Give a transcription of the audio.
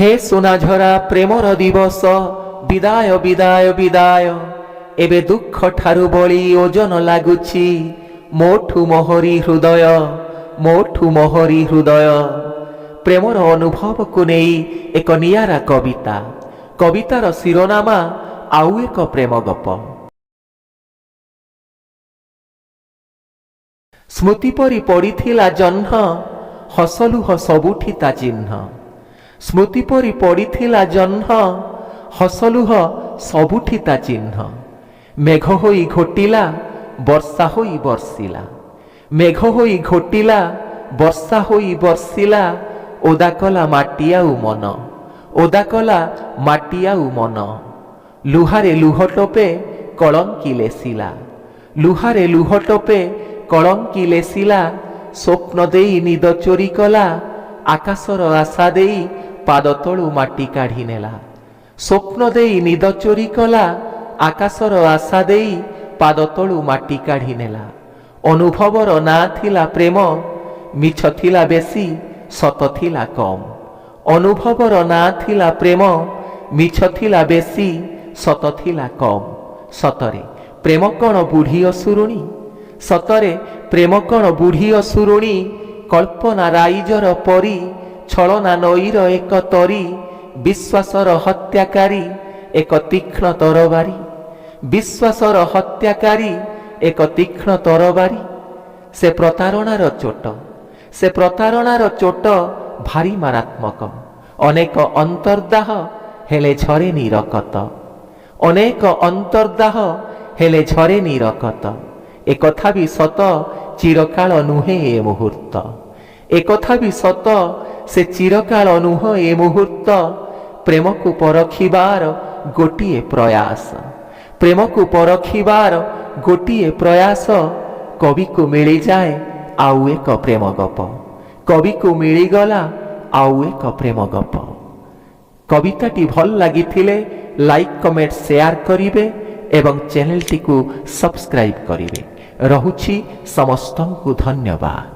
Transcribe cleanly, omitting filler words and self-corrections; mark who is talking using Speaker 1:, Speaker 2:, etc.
Speaker 1: ହେ ସୁନାଝରା ପ୍ରେମର ଦିବସ, ବିଦାୟ, ବିଦାୟ, ବିଦାୟ। ଏବେ ଦୁଃଖ ଠାରୁ ବଳି ଓଜନ ଲାଗୁଛି ମୋଠୁ ମୋହରି ହୃଦୟ, ମୋଠୁ ମୋହରି ହୃଦୟ। ପ୍ରେମର ଅନୁଭବକୁ ନେଇ ଏକ ନିଆରା କବିତା। କବିତାର ଶିରୋନାମା ଆଉ ଏକ ପ୍ରେମ ଗପ। ସ୍ମୃତି ପରି ପଡ଼ିଥିଲା ଜହ୍ନ, ହସଲୁହ ସବୁଠି ତା ଚିହ୍ନ। ସ୍ମୃତି ପରି ପଡ଼ିଥିଲା ଜହ୍ନ, ହସଲୁହ ସବୁଠି ତା ଚିହ୍ନ। ମେଘ ହୋଇ ଘୋଟିଲା, ବର୍ଷା ହୋଇ ବର୍ଷିଲା। ମେଘ ହୋଇ ଘୋଟିଲା, ବର୍ଷା ହୋଇ ବର୍ଷିଲା, ଓଦା କଲା ମାଟି ଆଉ ମନ, ଓଦା କଲା ମାଟି ଆଉ ମନ। ଲୁହାରେ ଲୁହ ଟୋପେ କଳଙ୍କି ଲେସିଲା, ଲୁହାରେ ଲୁହ ଟୋପେ କଳଙ୍କି ଲେସିଲା। ସ୍ୱପ୍ନ ଦେଇ ନିଦ ଚୋରି କଲା, ଆକାଶର ଆଶା ଦେଇ ପାଦ ତଳୁ ମାଟି କାଢ଼ି ନେଲା। ସ୍ୱପ୍ନ ଦେଇ ନିଦ ଚୋରି କଲା, ଆକାଶର ଆଶା ଦେଇ ପାଦ ତଳୁ ମାଟି କାଢ଼ି ନେଲା। ଅନୁଭବର ନାଁ ଥିଲା ପ୍ରେମ, ମିଛ ଥିଲା ବେଶୀ, ସତ ଥିଲା କମ୍। ଅନୁଭବର ନାଁ ଥିଲା ପ୍ରେମ, ମିଛ ଥିଲା ବେଶୀ, ସତ ଥିଲା କମ୍। ସତରେ ପ୍ରେମ କ'ଣ ବୁଢ଼ୀ ଅସୁରୁଣୀ? ସତରେ ପ୍ରେମ କ'ଣ ବୁଢ଼ୀ ଅସୁରୁଣୀ? କଳ୍ପନା ରାଇଜର ପରି, ଛଳନା ନଈର ଏକ ତରି, ବିଶ୍ୱାସର ହତ୍ୟାକାରୀ ଏକ ତୀକ୍ଷ୍ଣ ତରବାରୀ, ବିଶ୍ୱାସର ହତ୍ୟାକାରୀ ଏକ ତୀକ୍ଷ୍ଣ ତରବାରୀ। ସେ ପ୍ରତାରଣାର ଚୋଟ, ସେ ପ୍ରତାରଣାର ଚୋଟ ଭାରି ମାରାତ୍ମକ। ଅନେକ ଅନ୍ତର୍ଦାହ ହେଲେ ଝରେନି ରକତ, ଅନେକ ଅନ୍ତର୍ଦାହ ହେଲେ ଝରେନି ରକତ। ଏକଥା ବି ସତ, ଚିରକାଳ ନୁହେଁ ଏ ମୁହୂର୍ତ୍ତ। ଏକଥା ବି ସତ, ସେ ଚିରକାଳ ନୁହଁ ଏ ମୁହୂର୍ତ୍ତ। ପ୍ରେମକୁ ପରଖିବାର ଗୋଟିଏ ପ୍ରୟାସ, ପ୍ରେମକୁ ପରଖିବାର ଗୋଟିଏ ପ୍ରୟାସ, କବିକୁ ମିଳିଯାଏ ଆଉ ଏକ ପ୍ରେମ ଗପ। କବିକୁ ମିଳିଗଲା ଆଉ ଏକ ପ୍ରେମ ଗପ। କବିତାଟି ଭଲ ଲାଗିଥିଲେ ଲାଇକ୍, କମେଣ୍ଟ, ସେୟାର କରିବେ ଏବଂ ଚ୍ୟାନେଲଟିକୁ ସବସ୍କ୍ରାଇବ୍ କରିବେ। ରହୁଛି, ସମସ୍ତଙ୍କୁ ଧନ୍ୟବାଦ।